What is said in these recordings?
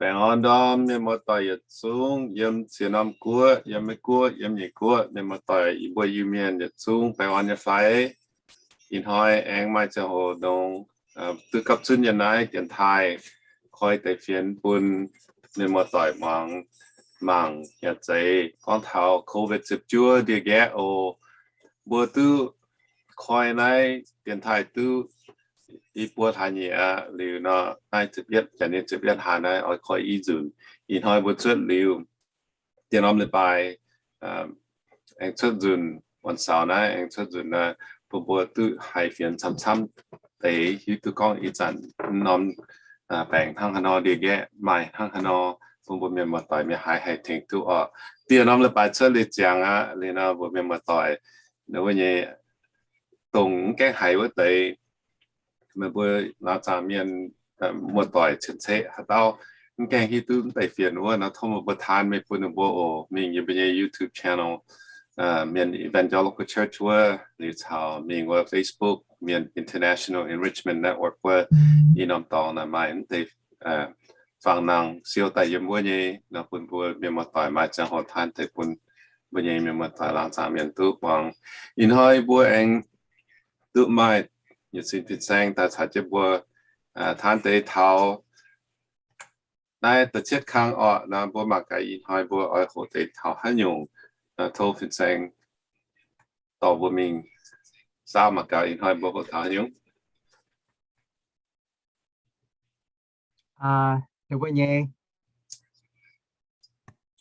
Baengh orn ndorm mienh muoz-doic yietc zungv yiem ziex norm guoqv, yiem Meiv Guoqv, yiem Nyiec Guoqv, mienh muoz-doic yie mbuo Iu-Mienh yietc zungv baengh orn nyei fai? Ih hnoi aengx maaih ziangh hoc dongh duqv gapv zunv yiem naaiv dienx taaih koi deix fienx bun mienh muoz-doic muangx, mangc yaac zeiz gorngv taux COVID ziepc juov ndie-nqaeqv oc. Mbuo duqv koi naaiv dienx taaih duqv i buo hlaax nyieqc aqv. Liuz nor naaiv ziepc yietv, janx nyei ziepc yietv hlaax naaiv oix koi i nzunc. Ih hnoi mbuo cuotv liuz, dieh norm leiz-baaix aengx cuotv nzunc, วันเสาร์ naaiv aengx cuotv nzunc, bun mbuo duqv haiz fienx camv-camv deix, hiuv duqv gorngv ih zanc norm baengc hnangv haaix nor, ndie-nqaeqv maaih hnangv haaix nor, bun mbuo mienh muoz-doic mienh haiz haih tengx duqv oc. Dieh norm leiz-baaix cuotv liuz ziangx aqv. Liuz nor mbuo mienh muoz-doic wuov nyei, dongh mv gaengh haiz wuov deix, meih mbuo laangz zaangc mienh muoz-doic cien-ceqv haaix dauh mv gaengh hiuv duqv mv deix fienx wuov nor, tov meih mbuo taan mingh bun ninh mbuo oc. Mingh yiem mbuo nyei YouTube channel, Mienh Evangelical Church wuov, liuz caux mingh wuov Facebook, Mienh International Enrichment Network wuov, ih norm dorngx naaic maaih mv deix fangx nangh siou daaih yiem wuov nyei nor, bun mbuo mienh muoz-doic maaih ziangh hoc taan deix bun mbuo nyei mienh muoz-doic laangz zaangc mienh duqv muangx. Ih hnoi mbuo aengx duqv maaih yietc sin fin-saeng daaih caux jienv mbuo taan deix taux naaiv da'cietv kang orqc. Nor mbuo mangc gaax ih hnoi mbuo oix hoqc deix taux haaix nyungc. Tov fin-saeng dorh mbuo mingh saauv mangc gaax ih hnoi mbuo hoqc taux haaix nyungc. Ninh mbuo nyei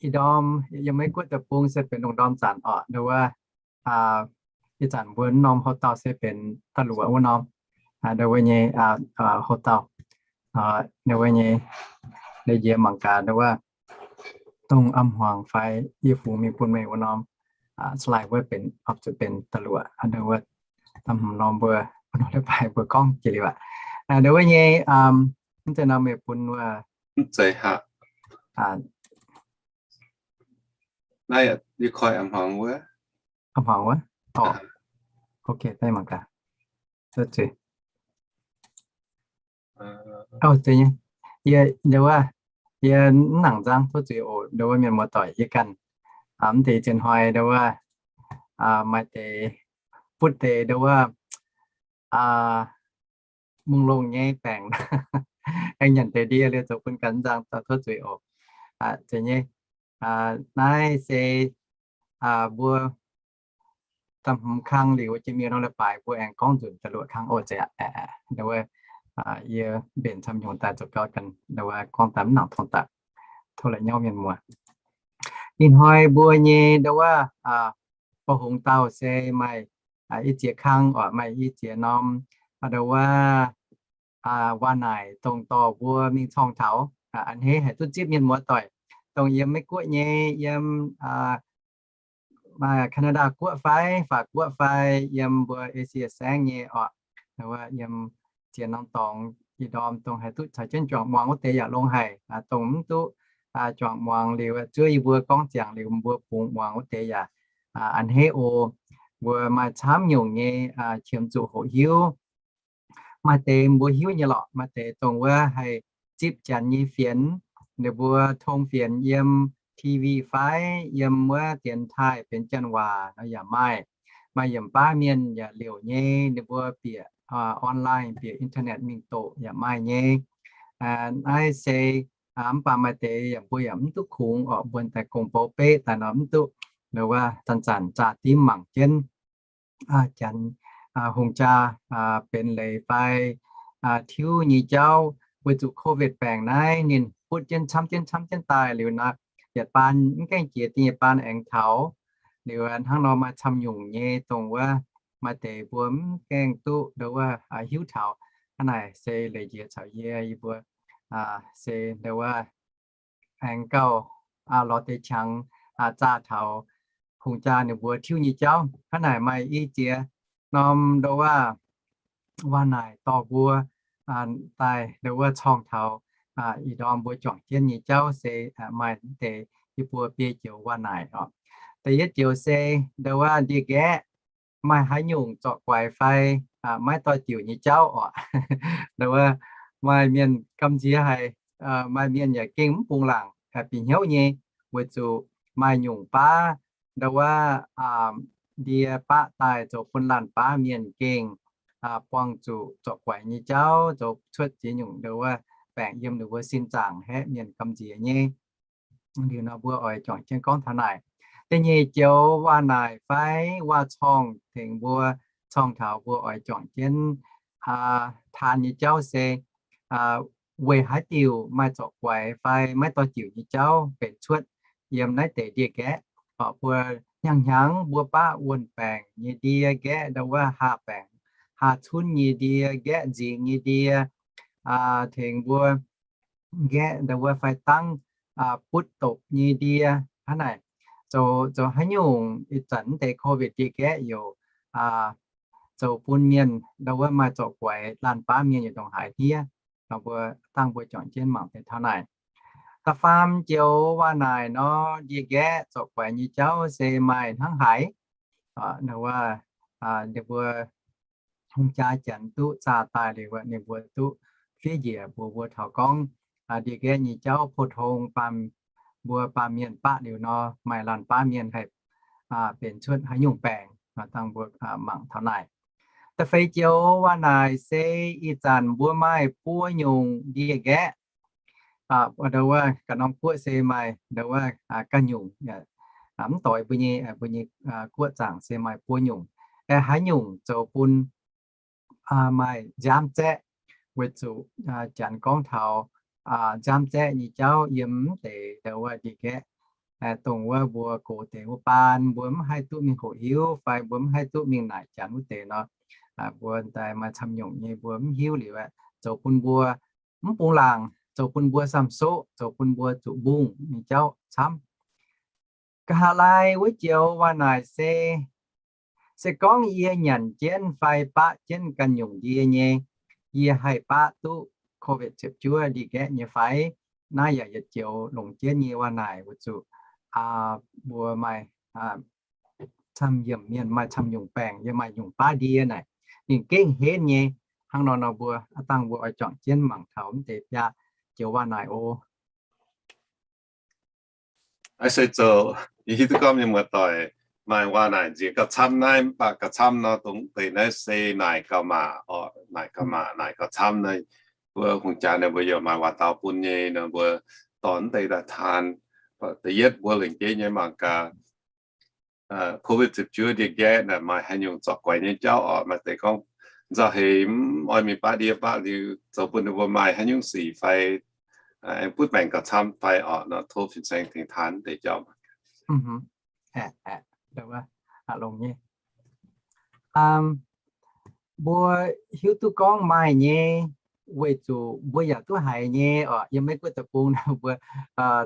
ih ndorm yiem Meiv Guoqv deic-bung se benx lungh ndorm zanc orqc. Ninh mbuo ih zanc mbuo norm houx-dauh se benx da'luoqc wuov norm. Ninh mbuo nyei houx-dauh, ninh mbuo nyei leiz-njiec mangc gaax ninh mbuo dongh a'hmuangx fai yie fungx mingh bun meih wuov norm slide wuov benx opv zuqc benx da'luoqc. Ninh mbuo da'hmz norm mbuo norm leiz-baaix mbuo gorngv jiex liuz aqv. Ninh mbuo nyei mv zeiz norm meih bun wuov, mv zeiz haic. Naaiv yie koi a'hmuangx wuov. A'hmuangx wuov. Ok, daaih mangc gaax. Tov zuiz. Ov, zeiz nyei. Yie, yie mv nangc nzangv, tov zuiz oc. Ndo wuov mienh muoz-doic, yie ganh mv deix zien hnoi ndo wuov maaih deix butv deix ndo wuov mungh longh nyei baengc, aengx nyanc deix ndie liuz zoux bun ganh nzangv, tov zuiz oc. Zeiz nyei. Naaiv se mbuo da'hmz kang liuz jiex mingh norm leiz-baaix mbuo aengx gorngv nzunc da'luoqc kang oc. Zeiz aqv. Ndo wuov yie mbenc camv nyungc daaih zoux gau ganh, ndo wuov gorngv daaih mv nangc tong daqc. Tov la'nyauv mienh muoz. Ih hnoi mbuo nyei ndo wuov ba'hungx dauh se maaih i ziex kang oc, maaih i ziex norm ndo wuov waac naaic dongh dorh mbuo mingh corng taux a'hneiv haih duqv zipv mienh muoz-doic, dongh yiem Meiv Guoqv nyei, yiem Canada Guoqv fai Faac Guoqv fai yiem mbuo Asia saengv nyei oc, yiem ziex norm dorngx ih ndorm dongh haih duqv caux jienv juangc muangx wuov deix yaac longx haic. Dongh mv duqv juangc muangx liuz zuov yie mbuo gorngv ziangx liuz mbuo bungx muangx wuov deix yaac a'hneiv oc. Mbuo maaih camv nyungc nyei qiemx zuqc hoqc hiuv. Maaih deix mbuo hiuv nyei lorqc, maaih deix dongh wuov haih zipv janx nyei fienx, ninh mbuo tong fienx yiem T V fai yiem wuov dienx taaih benx janx waac nor yaac maaih. Maaih yiem baav mienh yaac liouc nyei, ninh mbuo bieqc online, bieqc internet mingh doqc yaac maaih nyei. Naaiv se mv baac maaih deix yaac mbuo yaac mv duqv kungx oc, mbuo daaih gong-bou beqv daaih nor mv duqv, wuov zanc-zanc zaah dimv mangc jienv janx hungh jaa benx leiz fai tiuv nyei jauv. Weic zuqc COVID baengc naaiv ninh butv jienv camv jienv camv jienv daaih liuz nor, yietc baan mv gaengh jiex, da'nyeic baan aengx taux. Liuz hnangv nor maaih camv nyungc nyei dongh wuov maaih deix mbuo mv gaengh duqv ndo wuov hiuv taux. Hnangv naaic se leiz-njiec caux yie, yie mbuo se ndo wuov aengx gauh lorz deix qangx zaah taux hungh jaa ninh mbuo tiuv nyei jauv. Hnangv naaic maaih i ziex norm ndo wuov waac naaic dorh mbuo daaih ndo wuov corng taux ih ndorm mbuo juangc jienv nyei jauv se maaih deix yie mbuo biei joux waac naaic oc. Da'yietv joux se ndo wuov ndie-nqaeqv maaih haaix nyungc zorc guaix fai maiv doix-diuc nyei jauv oc. Ndo wuov maaih mienh gamh nziex haic, maaih mienh yaac gengh mv bungx laangc bieqc hnyouv nyei, weic zuqc maaih nyungc baav ndau wuov ndie baqv daaih zoux bun laanh baav mienh gengh buangh zuqc zorqv guaix nyei jauv, zoux cuotv ziex nyungc ndau wuov baengc yiem ninh mbuo sin zaangc haeqv mienh gamh nziex nyei. Liuz nor mbuo oix juangc jienv gorngv taux naaic. Da'nyeic joux waac-naaic fai waac-corngh tengx mbuo corngh taux mbuo oix juangc jienv taan nyei jauv se, weic haaix diuc maaih zorqv guaix fai maiv dorh jiuc nyei jauv benx cuotv yiem naaiv deix ndie-nqaeqv? Mbuo hnyangx-hnyangx mbuo baqv wuon-baengc nyei ndie-nqaeqv ndau wuov haah baengc, haah cunv nyei ndie, nqaeqv nzingx nyei ndie, tengx mbuo nqaeqv ndau wuov fai dangv butv dopc nyei ndie. Hnangv naaic, zoux, zoux haaix nyungc ih zanc mv deix COVID ndie-nqaeqv youc zoux bun mienh ndau wuov maaih zorqv guaix, laanh baav mienh yietc ndongc haaix hniev. Mbuo dangh mbuo juangc jienv mangc deix taux naaic. Da'faam joux waac-naaic nor, ndie-nqaeqv zorqv guaix nyei jauv se maaih hnangv haaix? Ndau wuov, ninh mbuo hungh jaa janx duqv zaah daaih liuz, ninh mbuo duqv fiev njiec mbuox mbuo taux gorngv ndie-nqaeqv nyei jauv pou-tong baamh, mbuo baamh mienh baqv liuz nor, maaih laanh baav mienh haih benx cuotv haaix nyungc baengc. Dangh mbuo mangc taux naaic. Da'feix joux waac-naaic se ih zanc mbuo maaih buo nyungc ndie-nqaeqv. Ndau wuov ga'norm guoqv se maaih ndau wuov ga'nyungc, mv doix mbuo nyei, mbuo nyei guoqv zaangc se maaih buo nyungc. Haaix nyungc zoux bun maaih nziaamv zaeqv? Weic zuqc janx gorngv taux nziaamv zaeqv nyei jauv yiem mv deix ndau wuov ndie-nqaeqv, dongh wuov mbuo gox deix wuov baan, mbuo mv haih duqv mingh hoqc hiuv fai mbuo mv haih duqv mingh naaic janx wuov deix nor, mbuo daaih maaih camv nyungc nyei mbuo mv hiuv liuz aeqv, zoux bun mbuo mv bungx laangc, zoux bun mbuo samh soqv, zoux bun mbuo zuqc mbungh nyei jauv camv. Nqa'haav laai wuov joux waac-naaic se, se gorngv yie nyanc jienv fai baqv jienv ganh nyungc ndie nyei, yie haih baqv duqv COVID ziepc juov ndie-nqaeqv nyei fai? Naaiv yaac yietc joux longc jienv nyei waac-naaic weic zuqc mbuo maaih camv yiemc mienh maaih camv nyungc baengc yaac maaih nyungc baav ndie naaic, ninh gengh henv nyei. Hnangv nor nor mbuo dangh mbuo oix juangc jienv mangc taux mv deix biaa joux waac-naaic oc. Aa, se zoux, yie hiuv duqv gorngv mienh muoz-doic maaih waac-naaic nziex gauh camv naaiv, mv baac gauh camv nor dongh deix naaiv se naaic gauh maac oc, naaic gauh maac, naaic gauh camv naaiv. Mbuo hungh jaa naaiv mbuo yaac maaih waac-daux bun nyei nor, mbuo dorh mv deix daaih taan. Da'yietv mbuo lengc jeiv nyei mangc gaax COVID ziepc juov ndie-nqaeqv naaic maaih haaix nyungc zorqv guaix nyei jauv oc. Maaih deix gorngv nzauh heix mv oix mingh baqv ndie baqv liuz zoux bun ninh mbuo maaih haaix nyungc sic fai aengx butv maengc gauh camv fai oc nor, tov fin-saeng tengx taan deix jauv. Mbuo hiuv duqv gorngv maaih nyei, weic zuqc mbuo yaac duqv haiz nyei oc, yiem Meiv Guoqv deic-bung mbuo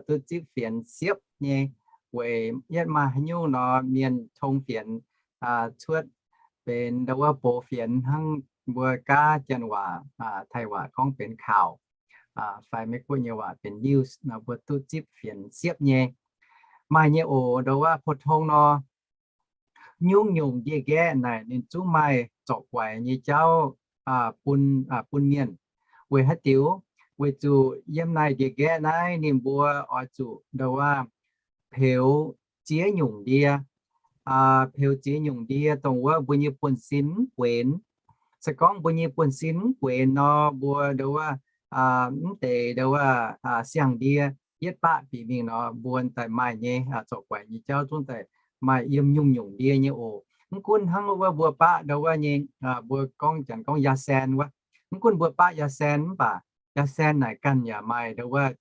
duqv zipv fienx siepv nyei, weic yietv maaih haaix nyungc nor mienh tong fienx cuotv benx ndau wuov box fienx hnangv mbuo gaav Janx waac, Taiv waac gorngv benx kaac fai Meiv Guoqv nyei waac benx news nor, mbuo duqv zipv fienx siepv nyei. Maaih nyei oc, ndau wuov pou-tong nor, nyungc-nyungc ndie-nqaeqv naaic ninh zungv maaih zorqv guaix nyei jauv bun, bun mienh. Weic haaix diuc? Weic zuqc yiem naaiv ndie-nqaeqv naaiv ninh mbuo oix zuqc ndau wuov peux ziex nyungc ndie, peux ziex nyungc ndie dongh wuov mbuo nyei buonv-sin mv guenx. Se gorngv mbuo nyei buonv-sin mv guenx nor, mbuo ndau wuov mv deix ndau wuov siang-ndie yietv baqv bieqc mingh nor, mbuo daaih maaih nyei zorqv guaix nyei jauv zungv daaih maaih yiem nyungc-nyungc ndie nyei oc. Mv gunv hnangv wuov mbuo baqv ndau wuov nyei, mbuo gorngv Janx gorngv ya-sen wuov. Mv gunv mbuo baqv ya-sen mv baac ya-sen naaic ganh yaac maaih ndau wuov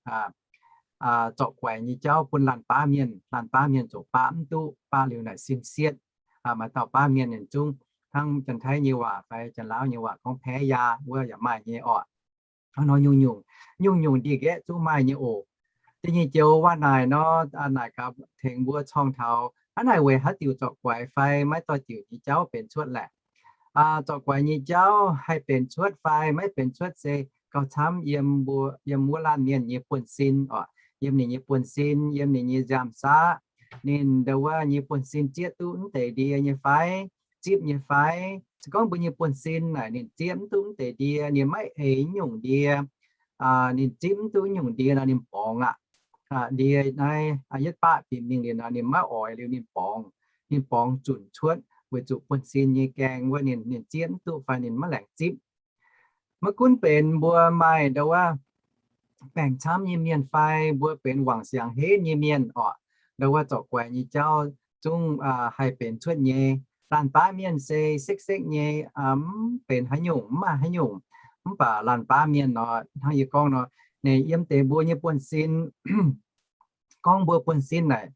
zorqv guaix nyei jauv bun laanh baav mienh. Laanh baav mienh ziouc baqv mv duqv, baqv liuz naaic sim sietv. Maaih dauh baav mienh ninh zungv hnangv Janx-Taiv nyei waac fai Janx-Laauv nyei waac gorngv แพ้ยา wuov yaac maaih nyei oc. Hnangv nor nyungc-nyungc, nyungc-nyungc ndie-nqaeqv zungv maaih nyei oc. Da'nyeic joux waac-naaic nor, naaic gaax tengx mbuo corng taux hnangv naaic weic haaix diuc zorqv guaix fai maiv dorh diuc nyei jauv benx cuotv laeh. Zorqv guaix nyei jauv haih benx cuotv fai maiv benx cuotv se gauh camv yiem mbuo, yiem wuov laanh mienh nyei buonv-sin oc, yiem ninh nyei buonv-sin, yiem ninh nyei nziaamv-saqv, ninh ndau wuov nyei buonv-sin zieqv duqv mv deix ndie nyei fai, zipv nyei fai. Se gorngv mbuo nyei buonv-sin naaic ninh zieqv mv duqv mv deix ndie, ninh maiv eix nyungc ndie, ninh zipv mv duqv nyungc ndie nor ninh borngz aqv. Ndie naaiv yietv baqv bieqc mingh liuz nor ninh maiv oix liuz ninh borngz. Ninh borngz zunc cuotv weic zuqc buonv-sin nyei gaeng wuov ninh, ninh zieqv mv duqv fai ninh maiv laengz zipv. Maiv gunv benx mbuo maaih ndau wuov baengc camv nyei mienh fai mbuo benx wangc siangx henv nyei mienh orqc, ndau wuov zorc guaix nyei jauv zungv haih benx cuotv nyei. Laanh baav mienh se sekv-sekv nyei, mv benx haaix nyungc, mv maaih haaix nyungc. Mv baac laanh baav mienh nor, hnangv yie gorngv nor, ninh yiem deix mbuo nyei buonv-sin, gorngv mbuo buonv-sin naaic,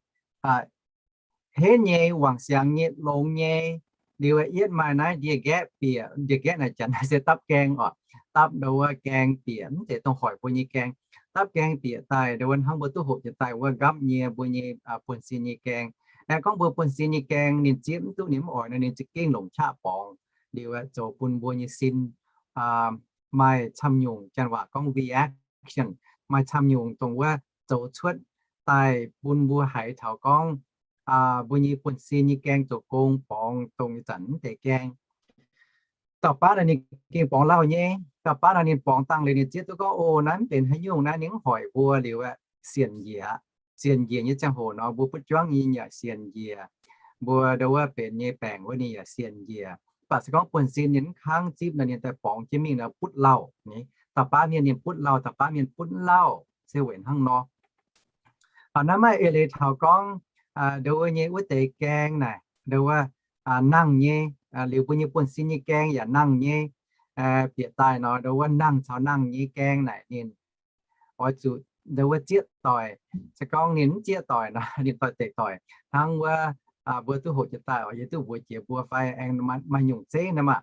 henv nyei, wangc siangx nyei, longx nyei, liuz yietv maaih naaiv ndie-nqaeqv bieqc. Ndie-nqaeqv naaic janx se dapv gaeng orqc, dapv ndau wuov gaeng bieqc, mv zeiz dongh hoic mbuo nyei gaeng. Dapv gaeng bieqc daaih ndau wuov hnangv mbuo duqv hoqc jiex daaih wuov nqapv nyie mbuo nyei buonv-sin nyei gaeng. Aengx gorngv mbuo buonv-sin nyei gaeng ninh zieqv mv duqv, ninh mv oix nor ninh za'gengh longc qaqv borngz. Liuz zoux bun mbuo nyei sin maaih camv nyungc, janx waac gorngv reaction, maaih camv nyungc dongh wuov zoux cuotv daaih bun mbuo haiz taux gorngv mbuo nyei buonv-sin nyei gaeng zoux gong borngz dongh ih zanc mv deix gaeng. Dauh baav nor ninh gengh borngz lauh nyei. Dauh baav nor ninh borngz dangh liuz ninh zieqv duqv gorngv, o, naaiv mv benx haaix nyungc, naaiv ninh mv hoic mbuo. Liuz sienx njiec, sienx njiec nyei ziangh hoc nor mbuo butv juangv nyei yaac sienx njiec. Mbuo ndau wuov benx nyei baengc wuov ninh yaac sienx njiec. Mv baac se gorngv buonv-sin ninh mv kangv zipv nor ninh daaih borngz jienv mingh nor butv lauh. Dauh baav mienh ninh butv lauh, dauh baav mienh butv mv lauh, se weic hnangv nor. Naaiv maaih eix leiz taux gorngv ndau wuov nyei wuov deix gaeng naaic ndau wuov nangh nyei, liuz mbuo nyei buonv-sin nyei gaeng yaac nangh nyei. Bieqc daaih nor ndau wuov nangh caux nangh nyei gaeng naaic ninh oix zuqc ndau wuov zieqv doic. Se gorngv ninh mv zieqv doic nor ninh doix-dekc doic hnangv wuov mbuo duqv hoqc jiex daaih oc, yie duqv mbuox jiex mbuo fai aengx maaih nyungc zeiv naaiv maah.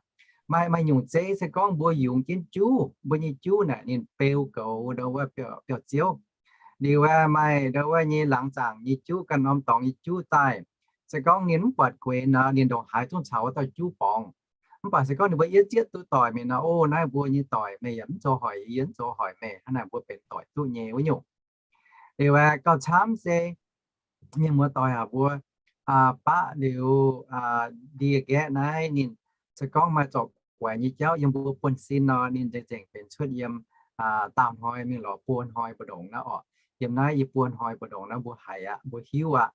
Maaih, maaih nyungc zeiv se gorngv mbuo yungz jienv juv, mbuo nyei juv naaic ninh beu goux ndau wuov biauv-ziouv. Liuz maaih ndau wuov nyei laangz zaangc nyei juv, ganh norm dorngx nyei juv daaih. Se gorngv ninh mv buatc gueix nor ninh ndongc haaix zungv caux wuov dauh juv borngz. Mv baac se gorngv ninh mbuo yietv zieqv duqv doic mingh nor, o, naaiv mbuo nyei doic, meih yaac mv zoux hoic yie, yie mv zoux hoic meih, hnangv naaic mbuo benx doic duqv nyei wuov nyungc. Liuz gauh camv se mienh muoz-doic aac, mbuo baqv liuz ndie-nqaeqv naaiv ninh se gorngv maaih zorc guaix nyei jauv yiem mbuo buonv-sin nor ninh nzengc-nzengc benx cuotv yiem daauh hnoi mingh lorz buo hnoi mbu'ndongx naaiv orqc. Yiem naaiv yie buo hnoi mbu'ndongx naaiv mbuo haiz aqv, mbuo hiuv aqv.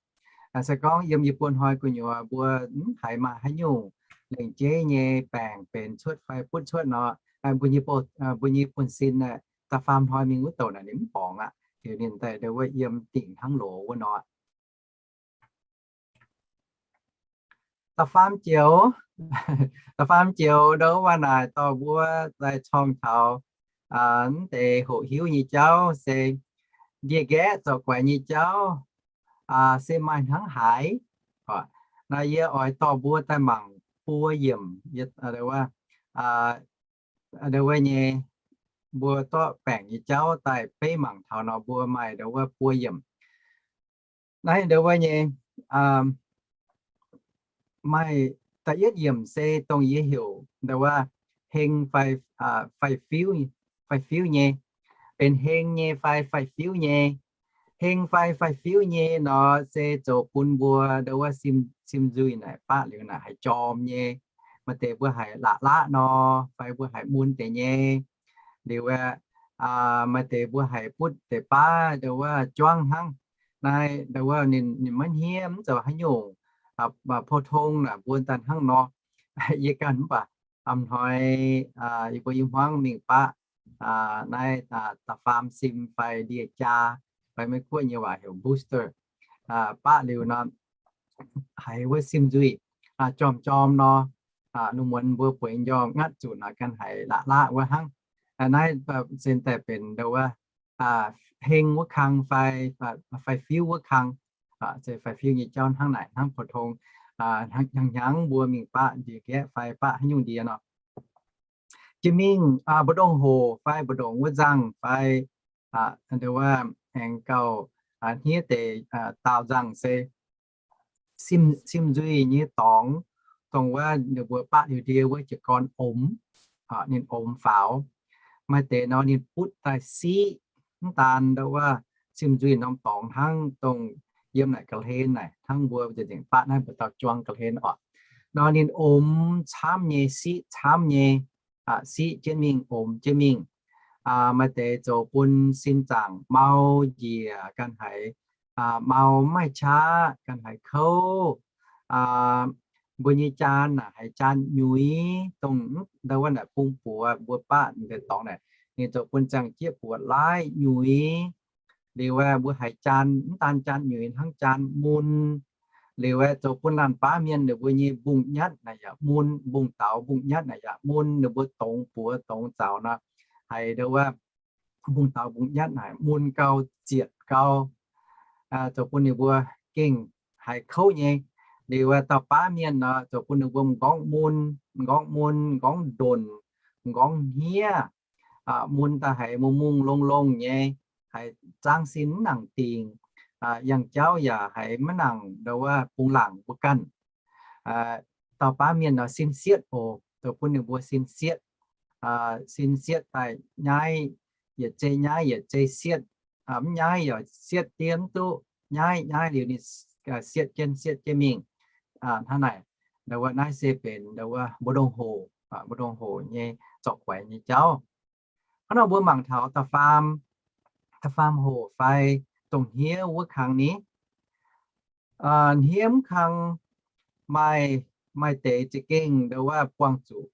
Se gorngv yiem yie buo hnoi gu'nyuoz mbuo mv haiz maaih haaix nyungc lengc jeiv nyei baengc benx cuotv fai butv cuotv nor, mbuo nyei, mbuo nyei buonv-sin da'faam hnoi mingh wuov douc naaic ninh mv borngz aqv. Liuz ninh daaih ndau wuov yiem dingc hnangv loz wuov nor. Da'faam joux, da'faam joux ndau wuov naaic dorh mbuo daaih corng taux mv deix hoqc hiuv nyei jauv se ndie-nqaeqv zorc guaix nyei jauv se maaih hnangv haaix. Naaiv yie oix dorh mbuo daaih mangc buo yiemc, ndau wuov nyei mbuo zorqv baengc nyei jauv daaih beiv mangc taux nor mbuo maaih ndau wuov buo yiemc. Naaiv ndau wuov nyei maaih da'yietv yiemc se dongh yie heuc ndau wuov heng fai, fai fiuv, fai fiuv nyei, benx heng nyei fai fai fiuv nyei. Heng fai fai fiuv nyei nor se zoux bun mbuo ndau wuov sim, sim nzuih naaic baqv liuz naaic haih jorm nyei. Maaih deix mbuo haiz laqc laqv nor, fai mbuo haiz mun deix nyei. Liuz maaih deix mbuo haiz butv deix baav ndau wuov juangv hnangv. Naaiv ndau wuov ninh, ninh maiv hniev, mv zoux haaix nyungc, pou tong naaic mbuo daaih hnangv nor. Yie ganh mv baac a'hnoi yie mbuo i hmuangv mingh baqv naaiv da'faam sim fai ndie-jaa, fai Meiv Guoqv nyei waac heuc booster. Baqv liuz nor, haiz wuov sim nzuih jorm jorm nor, lungh muonz mbuo bueix njormh ngatv zuqc naaic ganh haiz laqc laqv wuov hnangv. Naaiv se daaih benx ndau wuov heng wuov kang fai, fai fiuv wuov kang, se fai fiuv nyei jauv hnangv naaic, hnangv pou tong, hnyangx hnyangx mbuo mingh baqv ndie-nqaeqv fai baqv haaix nyungc ndie nor. Jiex mingh mbu'ndongx hoc fai mbu'ndongx wuov nzangh fai ndau wuov aengx gauh hniev deix daauh nzangh se sim, sim nzuih nyei dorngx, dongh wuov ninh mbuo baqv liuz ndie wuov jiez gorn omx, ninh omx faaux. Maaih deix nor ninh butv daaih siqv, mv daan ndau wuov sim nzuih norm dorngx hnangv, dongh yiem naaic ga'hlen naaic hnangv mbuo nzengc nzengc baqv naaiv mbuo dauh juang ga'hlen oc. Nor ninh omx camv nyei, siqv camv nyei, siqv jienv mingh, omx jienv mingh. Maaih deix zoux bun sin zaangc mau njiec ganh haiz, mau mv maaih qaqv ganh haiz kouv. Mbuo nyei jaan naaic haiz jaan nyuiz, dongh ndau wuov naaic bung buoz mbuo baqv deix dorngx naaic, ninh zoux bun ziangh jieqv buoz laiv nyuiz. Liuz aeqv, mbuo haiz jaan mv daan jaan nyuiz hnangv jaan mun. Liuz aeqv, zoux bun naanc baav mienh ninh mbuo nyei mbungh nyatv naaic yaac mun, mbungh daux mbungh nyatv naaic yaac mun, ninh mbuo dongz buoz dongz zaux nor, haiz ndau wuov mbungh daux mbungh nyatv naaic mun gau, zietc gau, zoux bun ninh mbuo gengh haiz kouv nyei. Liuz aeqv, dauh baav mienh nor, zoux bun ninh mbuo m'nqorngv mun, m'nqorngv mun, m'nqorngv ndonc, m'nqorngv hniev, mun daaih haiz mungh mungh longh longh nyei, haiz zaangv sin mv nangc dingc, yangh jauv yaac haiz maiv nangc ndau wuov bungx laangc mbuo ganh. Dauh baav mienh nor sin sietv oc, zoux bun ninh mbuo sin sietv, sin sietv daaih nyaiv, yietc zei nyaiv yietc zei sietv, mv nyaiv yaac sietv diev mv duqv, nyaiv nyaiv liuz ninh sietv jienv sietv jienv mingh. Hnangv naaic, ndau wuov naaiv se benx ndau wuov mbu'ndongx hoc, mbu'ndongx hoc nyei zorc guaix nyei jauv. Hnangv nor mbuo mangc taux da'faam, da'faam hoc fai dongh hniev wuov kang ni. Hniev mv kang maaih, maaih deix za'gengh ndau wuov buangh zuqc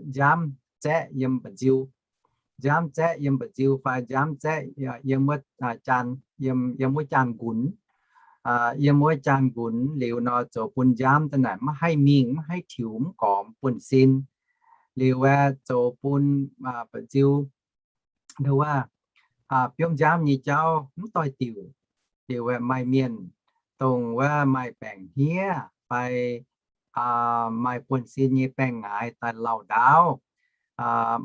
nziaamv zaeqv yiem mba'nziu. Nziaamv zaeqv yiem mba'nziu fai nziaamv zaeqv yiem wuov jaan, yiem, yiem wuov jaan-nqunx. Yiem wuov jaan-nqunx liuz nor zoux bun nziaamv daaih naaic maiv haih mingh, maiv haih tiux, mv gormx buonv-sin. Liuz aeqv, zoux bun mba'nziu ndau wuov biomv nziaamv nyei jauv mv doix-diuc. Liuz aeqv, maaih mienh dongh wuov maaih baengc hniev fai maaih buonv-sin nyei baengh ngaix daaih lauh ndaauv,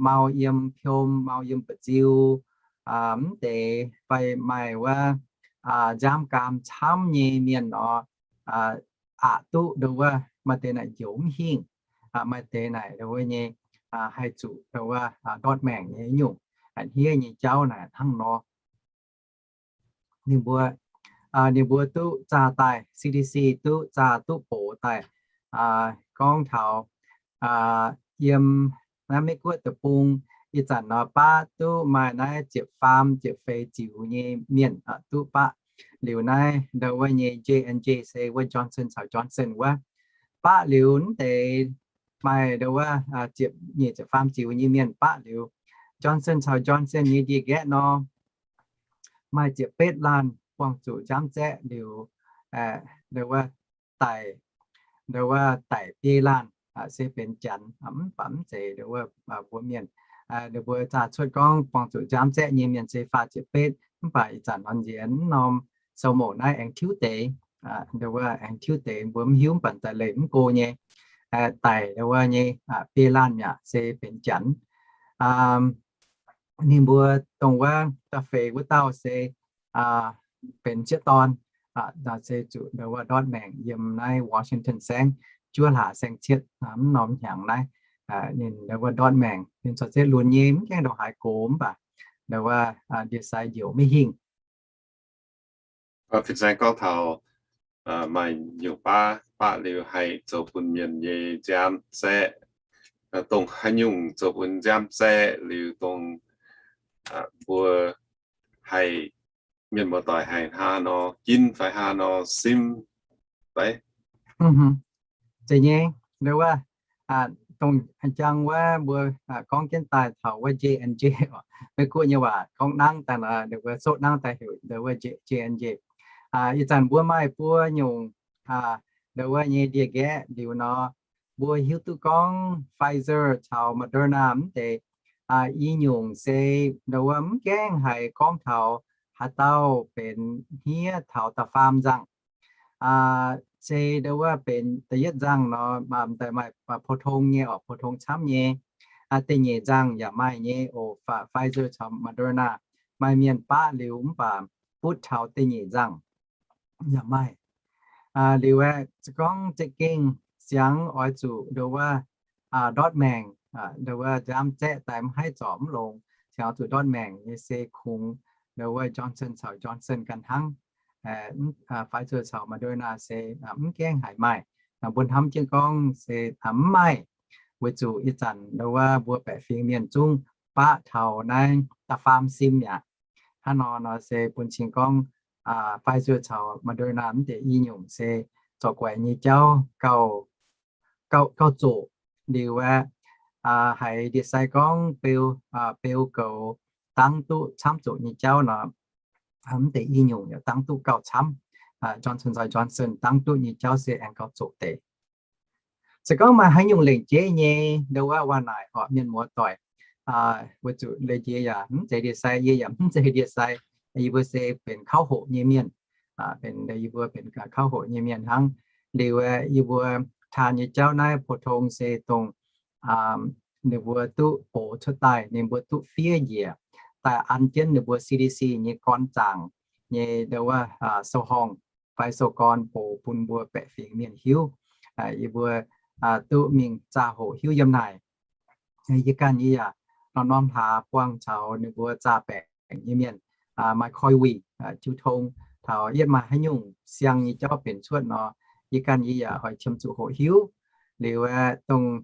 mau yiem piom, mau yiem mba'nziu, mv deix fai maaih wuov nziaamv gaam camv nyei mienh nor, aqc duqv ndau wuov maaih deix naaic njoux mv hingh, maaih deix naaic ndau wuov nyei haih zuqc ndau wuov ndortv maengc nyei nyungc, hniev nyei jauv naaic hnangv nor. Ninh mbuo, ninh mbuo duqv zaah daaih, C D C duqv zaah duqv box daaih, gorngv taux yiem naaiv Meiv Guoqv deic-bung ih zanc nor baqv duqv maaih naaiv ziepc faam ziepc feix ziux nyei mienh duqv baqv. Liuz naaiv ndau wuov nyei J and J se wuov Johnson caux Johnson wuov. Baqv liuz mv deix maaih ndau wuov ziepc nyeic ziepc faam ziux nyei mienh baqv liuz, Johnson caux Johnson nyei ndie-nqaeqv nor maaih ziepc betv laanh buangh zuqc nziaamv zaeqv liuz, ndau wuov daic, ndau wuov daic biei laanh se benx Janx, mv baac mv zeiz ndau wuov mbuo mienh. Ninh mbuo zaah cuotv gorngv buangh zuqc nziaamv zaeqv nyei mienh se faah ziepc betv, mv baac ih zanc nor nziex mv norm sou mouc naaiv aengx tiuv deix, ndau wuov aengx tiuv deix mbuo mv hiuv, mv baac daaih leih mv go nyei, daic ndau wuov nyei biei laanh yaac se benx Janx. Ninh mbuo dongh wuov da'feix wuov dauh se benx sieqv dorn, se zuqc ndau wuov ndortv maengc yiem naaiv Washington saengv, juov hlaax saeng-cietv mv norm hnyangx naaiv. Ninh ndau wuov ndortv maengc, ninh corc se lunx nyei, mv gaengh ndongc haaix gox, mv baac ndau wuov ndie-sai njoux maiv hingh. Fin-saeng gorngv taux maaih nyungc baav baqv liuz haih zoux bun mienh nyei nziaamv zaeqv. Dongh haaix nyungc zoux bun nziaamv zaeqv liuz dongh mbuo haih, mienh muoz-doic haih hnangv nor ginv fai hnangv nor simv fai? Zeiz nyei, ndau wuov, dongh jangx wuov mbuo gorngv jienv daaih taux wuov J and J oc. Meiv Guoqv nyei waac gorngv nangv daaih nor, ndau wuov soqv nangv daaih heuc ndau wuov J and J. Ih zanc mbuo maaih buo nyungc ndau wuov nyei ndie-nqaeqv liuz nor, mbuo hiuv duqv gorngv Pfizer caux Moderna mv deix i nyungc se ndau wuov mv gaengh haiz gorngv taux haaix dauh benx hniev taux da'faam nzangc. Se ndau wuov benx da'yietv nzangc nor, maaih 普通 nyei oc, 普通 camv nyei. Da'nyeic nzangc yaac maaih nyei oc, Pfizer caux Moderna. Maaih mienh baqv liuz mv baac butv taux da'nyeic nzangc yaac maaih. Liuz aeqv, se gorngv za'gengh siangx oix zuqc ndau wuov ndortv maengc, ndau wuov nziaamv zaeqv daaih mv haih zorc mv longx, siangx oix zuqc ndortv maengc nyei se kungx ndau wuov Johnson caux Johnson ganh hnangv. Pfizer caux Moderna se mv gaengh haiz maaih. Mbuo hnamv jienv gorngv se mv maaih, weic zuqc ih zanc ndau wuov mbuo baeqc fingx mienh zungv baqv taux naaiv da'faam sim yaac. Hnangv nor nor se bun cing gorngv Pfizer caux Moderna mv deix i nyungc se zorc guaix nyei jauv gauh, gauh zoqc liuz aeqv, haiz ndie-sai gorngv beu, beu goux dangv duqv camv zoqc nyei jauv nor, mv deix i nyungc yaac dangv duqv gauh camv. Johnson Johnson dangv duqv nyei jauv se aengx gauh zoqc deix. Se gorngv maaih haaix nyungc lengc jeiv nyei ndo wuov waac naaic orqc, mienh muoz-doic, weic zuqc leiz-jiex yaac mv zeiz ndie-sai, yie yaac mv zeiz ndie-sai, yie mbuo se benx kauv hoqc nyei mienh, benx, yie mbuo benx kauv hoqc nyei mienh hnangv. Liuz yie mbuo taan nyei jauv naaiv pou-tong se dongh ninh mbuo duqv box cuotv daaih, ninh mbuo duqv fiev njiec daaih an jienv ninh mbuo C D C nyei gorn zaangc nyei ndo wuov sou-horngh fai sou-gorn box bun mbuo baeqc fingx mienh hiuv. Yie mbuo duqv mingh zaah hoqc hiuv yiem naaic. Yie ganh yie yaac norm-norm hlaax buangh caux ninh mbuo zaah baengc nyei mienh maaih koi wuic jiu tong taux yietv maaih haaix nyungc siang nyei jauv benx cuotv nor, yie ganh yie yaac oix qiemx zuqc hoqc hiuv. Liuz aeqv, dongh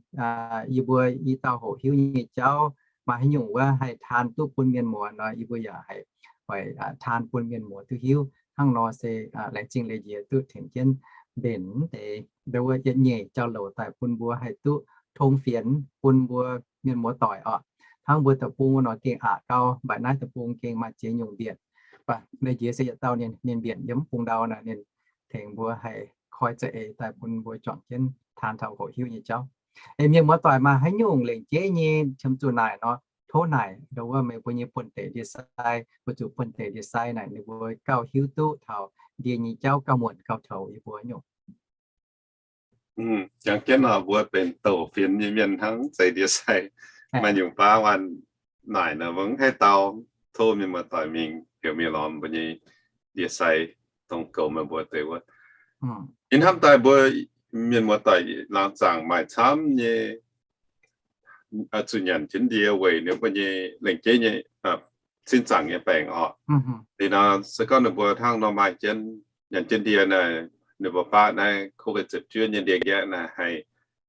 yie mbuo i dauh hoqc hiuv nyei jauv maaih haaix nyungc wuov haih taan duqv bun mienh muoz nor, yie mbuo yaac haih oix taan bun mienh muoz duqv hiuv. Hnangv nor se laengz zingh leiz-jiex duqv tengx jienv mbenc mv deix ndo wuov yietc nyeic jauv-louc daaih bun mbuo haih duqv tong fienx bun mbuo mienh muoz-doic orqc. Hnangv mbuo deic-bung wuov nor gengh aqc gau, mv baac naaiv deic-bung gengh maaih ziex nyungc mbienc. Mv baac leiz-jiex se yietc dauh ninh, ninh mbienc yiem mv bung ndau naaic, ninh tengx mbuo haih koi za'eix daaih bun mbuo juangc jienv taan taux hoqc hiuv nyei jauv. Ei mienh muoz-doic maaih haaix nyungc lengc jeiv nyei qiemx zuqc naaic nor, tov naaic ndo wuov meih mbuo nyei buonv-deic ndie-sai, weic zuqc buonv-deic ndie-sai naaic ninh mbuo gauh hiuv duqv taux ndie nyei jauv gauh muonc gauh toux yie mbuo nyungc. Jangx jienv nor, mbuo benx douc fienx nyei mienh hnangv, zeiz ndie-sai. Maaih nyungc baav waanc naaic nor, mbuo mv haih dau, tov mienh muoz-doic mingh heuc mingh lorz mbuo nyei ndie-sai dongh goux meih mbuo deix wuov. Ih hnamv daaih mbuo mienh muoz-doic laangz zaangc maaih camv nyei zuqc nyanc jienv ndie weic ninh mbuo nyei lengc jeiv nyei sin zaangc nyei baengc orqc. Liuz nor se gorngv ninh mbuo hnangv nor maaih jienv nyanc jienv ndie naaic, ninh mbuo baav naaiv COVID ziepc juov nyei ndie-nqaeqv naaic haih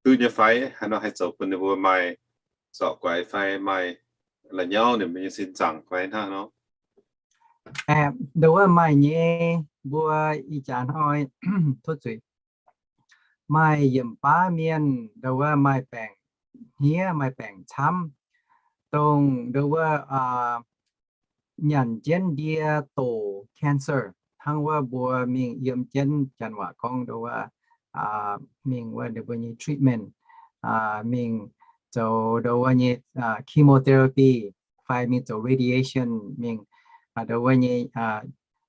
duqv nyei fai, haaix nor haih zoux bun ninh mbuo maaih zorc guaix fai maaih la'nyauv ninh mbuo nyei sin zaangc fai hnangv nor. Ndo wuov maaih nyei, mbuo ih jaax hnoi tov zuiz, maaih yiemc baav mienh ndo wuov maaih baengc hniev, maaih baengc camv, dongh ndo wuov nyanc jienv ndie doqc cancer, hnangv wuov mbuo mingh yiem jienv janx waac gorngv ndo wuov mingh wuov ninh mbuo nyei treatment, mingh zoux ndo wuov nyei chemotherapy fai mingh zoux radiation, mingh ndo wuov nyei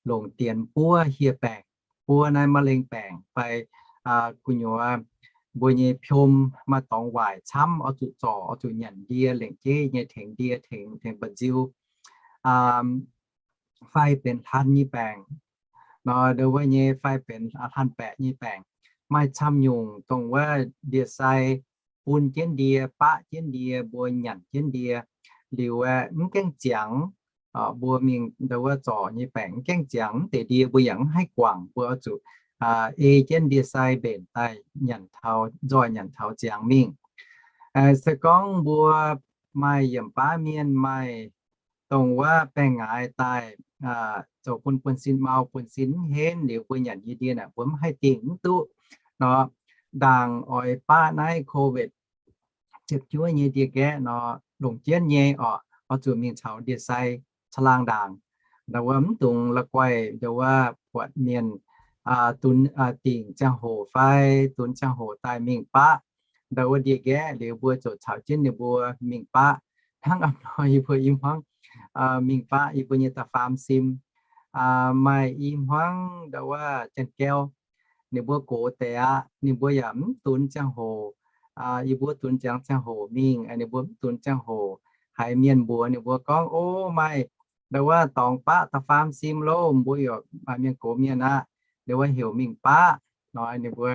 longc dienx buov hieh baengc, buov naaiv มะเร็ง baengc fai gu'nyuoz mbuo nyei piom maaih dorngx waaic camv, oix zuqc zorc, oix zuqc nyanc ndie lengc jeiv nyei tengx ndie, tengx, tengx mba'nziu, fai benx hlan nyei baengc nor, ndo wuov nyei fai benx hlan baeqc nyei baengc. Maaih camv nyungc dongh wuov ndie-sai bun jienv ndie, baqv jienv ndie, mbuo nyanc jienv ndie, liuz aeqv, mv gaengh ziangx, mbuo mingh ndo wuov zorc nyei baengc mv gaengh ziangx, mv deix ndie mbuo yaac mv haih guangc, mbuo oix zuqc ei jienv ndie-sai mbenc daaih nyanc taux nzoih, nyanc taux ziangx mingh. Se gorngv mbuo maaih yiemc baav mienh maaih dongh wuov baengh ngaaix daaih zoux bun buonv-sin mau, buonv-sin mv henv liuz mbuo nyanc nyei ndie naaic mbuo mv haih dingh mv duqv nor, ndaangc oix baqv naaiv COVID ziepc juov nyei ndie-nqaeqv nor, longc jienv nyei orqc, oix zuqc mingh caux ndie-sai caangh laangh ndaangc. Ndo wuov mv dungx la'guaih ndo wuov buatc mienh dunx dingc ziangh hoc fai dunx ziangh hoc daaih mingh baqv ndo wuov ndie-nqaeqv liuz mbuo ziouc caux jienv ninh mbuo mingh baqv. Hnangv a'hnoi yie mbuo i hmuangv mingh baqv yie mbuo nyei da'faam sim, maaih i hmuangv ndo wuov janx-gauv, ninh mbuo gox deix aqv, ninh mbuo yaac mv dunx ziangh hoc, yie mbuo dunx ziangx ziangh hoc mingh, ninh mbuo mv dunx ziangh hoc. Haiz mienh mbuox ninh mbuo gorngv, O, maaih ndo wuov dorngx baqv da'faam sim loh, mbuo yaac maaih mienh gox mienh aqv, ndo wuov heuc mingh baqv nor, ninh mbuo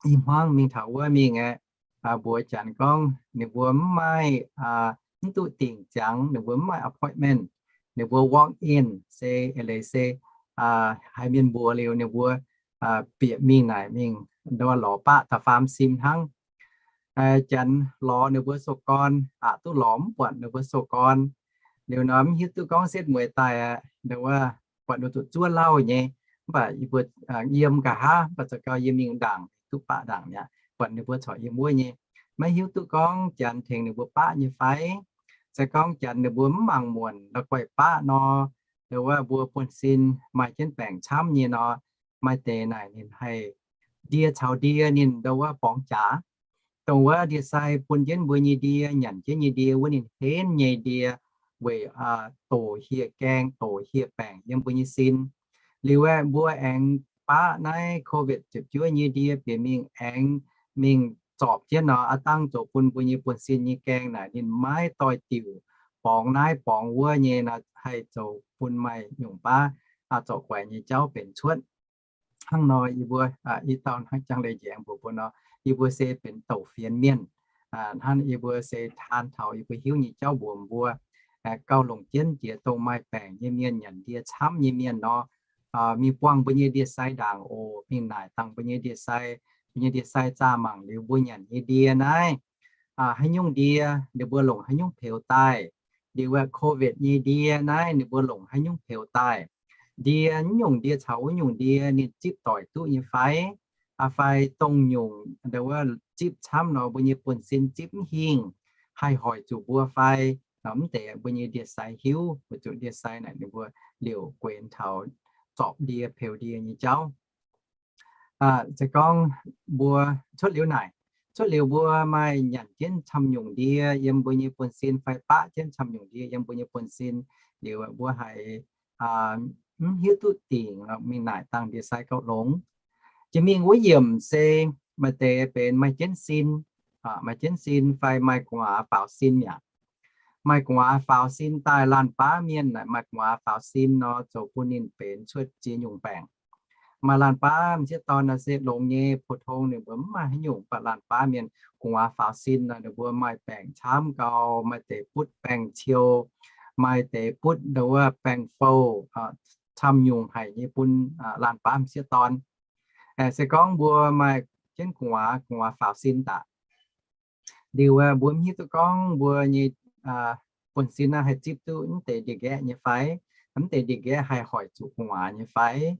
i hmuangv mingh taux wuov mingh aeqv, mbuox janx gorngv ninh mbuo mv maaih, mv duqv dingc ziangx, ninh mbuo mv maaih appointment, ninh mbuo walk in se eix leiz se haiz mienh mbuox liuz ninh mbuo bieqc mingh naaic mingh ndo wuov lorz baqv da'faam sim hnangv. Janx lorz ninh mbuo sou-gorn aqc duqv lorz mv buatc ninh mbuo sou-gorn. Liuz nor mv hiuv duqv gorngv setv mueiz daaih aqv, ninh wuov buatc ninh zuqc zuov lauh nyei. Mv baac yie mbuo yiem nqa'haav, mv baac za'gengh yie mingh ndaangc duqv baqv ndaangc mi'aqv, buatc ninh mbuo corc yiem wuov nyei. Maiv hiuv duqv gorngv janx tengx ninh mbuo baqv nyei fai? Se gorngv janx ninh mbuo mv mangc muonc la'guaih baqv nor, ndo wuov mbuo buonv-sin maaih jienv baengc camv nyei nor, maaih deix naaic ninh haih ndie caux ndie ninh ndo wuov borngz jaax. Dongh wuov ndie-sai bun jienv mbuo nyei ndie, nyanc jienv nyei ndie wuov ninh henv nyei ndie weic doqc hieh gaeng, doqc hieh baengc yiem mbuo nyei sin. Liuz aeqv, mbuo aengx baqv naaiv COVID ziepc juov nyei ndie bieqc mingh aengx mingh zorpc jienv nor, aav dangh zoux bun mbuo nyei buonv-sin nyei gaeng naaic ninh maiv doix-diuc, borngz naaiv borngz wuov nyei nor, haih zoux bun maaih nyungc baav zorc guaix nyei jauv benx cuotv. Hnangv nor yie mbuo i dauh hnangv jangx leiz njaengx mbuox mbuo nor, yie mbuo se benx douc fienx mienh. Hnangv yie mbuo se taan taux yie mbuo hiuv nyei jauv mbuox mbuo, gauh longc jienv jiex dongh maaih baengc nyei mienh, nyanc ndie camv nyei mienh nor, mingh buangh mbuo nyei ndie-sai ndaangc oc. Mingh naaic dangh mbuo nyei ndie-sai, mbuo nyei ndie-sai zaah mangc liuz mbuo nyanc nyei ndie naaiv, haaix nyungc ndie, ninh mbuo longc haaix nyungc peux daaih. Liuz aeqv, COVID nyei ndie naaiv ninh mbuo longc haaix nyungc peux daaih. Ndie, nyungc ndie caux wuov nyungc ndie ninh zipv doic duqv nyei fai? Fai dongh nyungc ndo wuov zipv camv nor mbuo nyei buonv-sin zipv mv hingh, haih hoic zuqc mbuo fai? Nor mv deix mbuo nyei ndie-sai hiuv, weic zuqc ndie-sai naaic ninh mbuo liouc guenx taux zorpc ndie peux ndie nyei jauv. Se gorngv mbuo cuotv liuz naaic, cuotv liuz mbuo maaih nyanc jienv camv nyungc ndie yiem mbuo nyei buonv-sin fai baqv jienv camv nyungc ndie yiem mbuo nyei buonv-sin, liuz mbuo haiz mv hiuv duqv dingc, mingh naaic dangh ndie-sai gauh longx. Jiex mingh wuov yiemc se maaih deix benx maaih jienv sin, maaih jienv sin fai maaih gu'nguaaz faaux sin mi'aqv. Maaih gu'nguaaz faaux sin daaih laanh baav mienh maaih gu'nguaaz faaux sin nor, zoux bun ninh benx cuotv ziex nyungc baengc. Maaih laanh baav m'sieqv dorn nor se longx nyei, pou-tong ninh mbuo mv maaih haaix nyungc, mv baac laanh baav mienh gu'nguaaz faaux sin nor ninh mbuo maaih baengc camv gau, maaih deix butv baengc ciou, maaih deix butv ndo wuov baengc fou, camv nyungc haic nyei bun laanh baav m'sieqv dorn. Se gorngv mbuo maaih jienv gu'nguaaz, gu'nguaaz faaux sin daaih, liuz mbuo mv hiuv duqv gorngv mbuo nyei buonv-sin naaiv haih zipv duqv mv deix ndie-nqaeqv nyei fai, mv deix ndie-nqaeqv haih hoic zuqc gu'nguaaz nyei fai.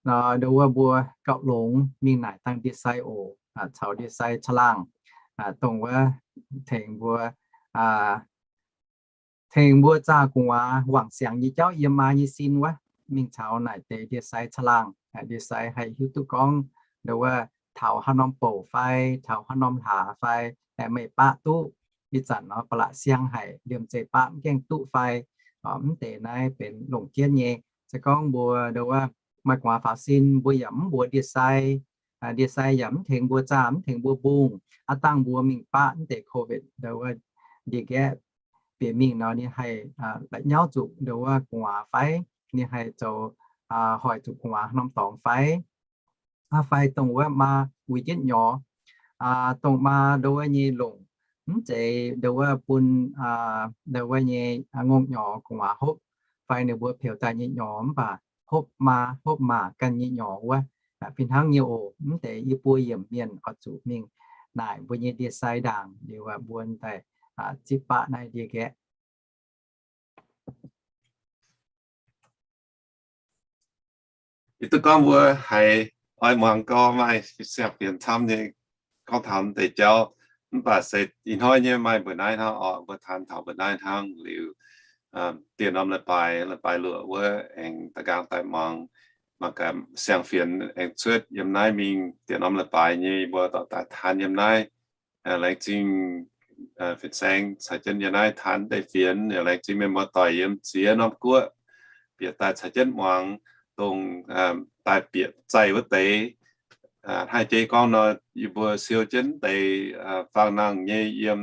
Nor ndo wuov mbuo gauh longx mingh naaic dangh ndie-sai oc, caux ndie-sai caangh laangh, dongh wuov tengx mbuo, tengx mbuo zaah gu'nguaaz wangc siangx nyei jauv yiem maa nyei sin wuov, mingh caux naaic deix ndie-sai caangh laangh. Ndie-sai haih hiuv duqv gorngv ndo wuov taux haaix norm bouc fai, taux haaix norm hlaax fai, meih baqv duqv. Ih zanc nor ba'laqc siang haic, liemh zeih baqv mv gaengh duqv fai. Mv deix naaiv benx longc jienv nyei. Se gorngv mbuo ndo wuov maaih gu'nguaaz faaux sin, mbuo yaac mv mbuox ndie-sai, ndie-sai yaac mv tengx mbuo zaah, mv tengx mbuo mbungh. Aav dangh mbuo mingh baqv mv deix COVID ndo wuov ndie-nqaeqv bieqc mingh nor, ninh haih la'nyauv zuqc ndo wuov gu'nguaaz fai? Ninh haih zoux hoic zuqc gu'nguaaz norm dorngx fai? Fai dongh wuov maa uix jienv nyorx, dongh maa ndo wuov nyei longc mv zeiz ndo wuov bun ndo wuov nyei ngongh nyorx gu'nguaaz hopv, fai ninh mbuo peux daaih nyei nyorx mv baac hopv maa hopv maa ganh nyei nyorx wuov. Fih hnangv nyei oc. Mv deix yie mbuo yiemc mienh oix zuqc mingh naaic mbuo nyei ndie-sai ndaangc liuz mbuo daaih zipv baqv naaiv ndie-nqaeqv. Yie duqv gorngv mbuo haiz oix muangx gau maaih siang-fienx camv nyei gorngv taux mv deix jauv. Mv baac se ih hnoi nyei maaih mbuo naaiv hnangv orqc, mbuo taan taux mbuo naaiv hnangv liuz, dieh norm leiz-baaix, leiz-baaix luoqc wuov aengx da'nqaang daaih muangx, mangc gaax siang-fienx aengx cuotv yiem naaiv mingh. Dieh norm leiz-baaix nyei mbuo dorh daaih taan yiem naaiv. Laengz zingh fin-saeng caux jienv yiem naaiv taan deix fienx. Laengz zingh mienh muoz-doic yiem ziex norm guoqv bieqc daaih caux jienv muangx, dongh daaih bieqc zaih wuov deix. Haih jiex gorngv nor, yie mbuo siou jienv deix faang nangh nyei yiem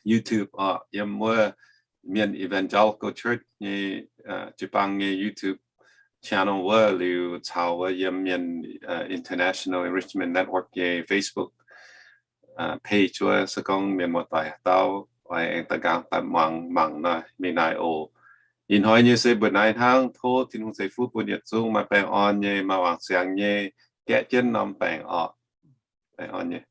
YouTube orqc, yiem wuov Mienh Evangelical Church nyei jiu-baang nyei YouTube channel wuov, liuz caux wuov yiem Mienh International Enrichment Network nyei Facebook page wuov. Se gorngv mienh muoz-doic haaix dauh oix aengx da'nqaang daaih muangx mangc nor, mingh naaic oc. Ih hnoi nyei se mbuo naaiv hnangv. Tov Tin-Hungh ceix fuqv bun yietc zungv maaih baengh orn nyei, maaih wangc siangx nyei, gaeqv jienv norm baengc orqc. Baengh orn nyei.